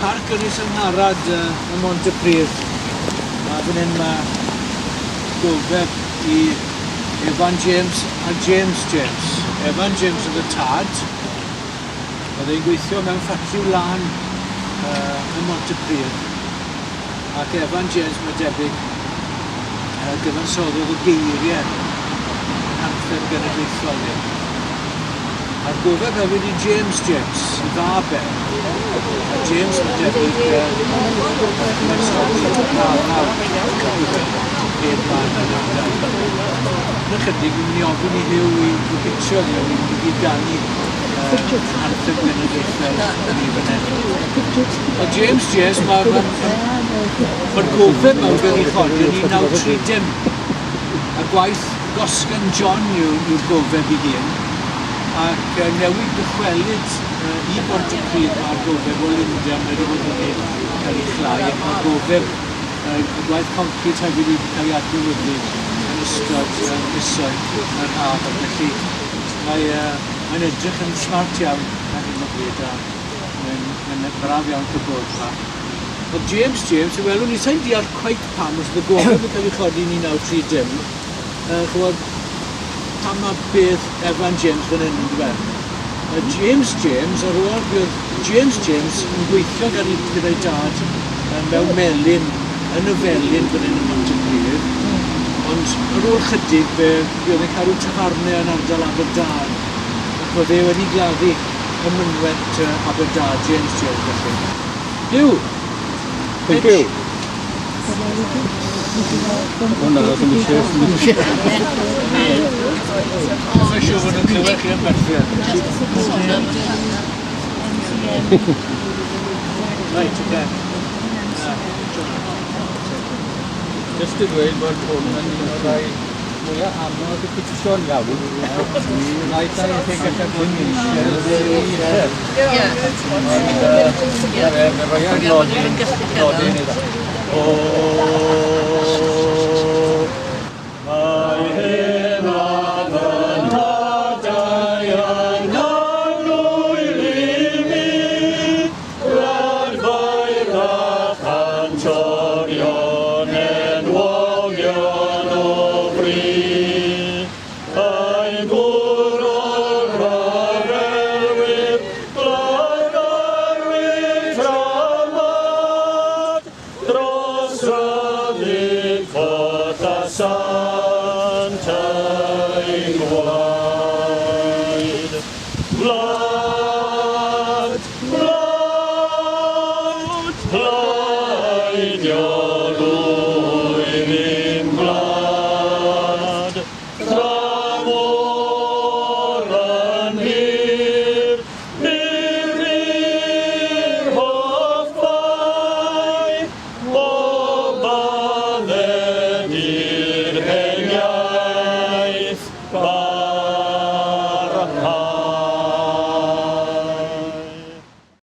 Parc Ynys Angharad ym Mhontypridd, a fan hyn mae gofeb i Evan James a James James. Evan James oedd y tad, oedd e'n gweithio mewn ffatri wlân ym Mhontypridd, ac Evan James mae'n debyg gyfansoddodd y geiriau yn anthem genedlaethol ni. A'r gofeb hefyd i James James, i fab e. A James mae'n debyg gyfansoddi alaw ar gyfer hen man yn ardal. Yn ychydig, fi'n mynd i ofyn i Huw i, i bictio ni, a ni'n mynd i gyd ganu anthem genedlaethol ni fan hyn. A James James, mae'r ma, ma, ma gofeb mawr gael ei chodi yn 1930. A gwaith Gosgen John yw'r yw gofeb ei hun. Ac newid dychwelyd i Bontypridd mae'r gofeb o Lundain wedi bod wedi cael ei chlai ac mae'r gofeb y gwaith concrit hefyd wedi cael ei adnewyddu yn ystod misoedd yr haf ac felly mae, mae'n edrych yn smart iawn ar hyn o bryd a mae'n mae'n braf iawn cael bod yma. Oedd James James, i welwn ni, sa'n deall cweit pam os oedd y gofeb yn cael ei chodi yn 1930, ch'mod, pam mae bedd Evan James fan hyn yn dweud. James James, ar ôl bydd James James yn gweithio gyda'i gyda dad mewn melin, yn y felin fan hyn ym Mhontypridd, ond ar ôl chydig fe fuodd e'n cadw tafarnau yn ardal Aberdâr, ac oedd e wedi gladdu ym mynwent Aberdâr, James James felly. Huw! Thank you. Hwnna, ddim eisiau. Mae'n siŵr bod nhw'n clywed chi yn berffaith. Reit, oce. Jyst i ddweud bod hwn yn un o'r rhai mwyaf anodd i pitsio'n iawn. Naill ai chi gallu bod yn eisiau neu eisiau. Ond, yy, fe roi'r nodyn, nodyn iddo. O, mae hen wlad fy nhadau yn annwyl i mi, gwlad fair a chantorion enwogion o fri. Ein gŵr o'r rhyfelwyr, gwladgarwyr tramor, dros ryddid collasant eu gwaed. Gwlad, gwlad.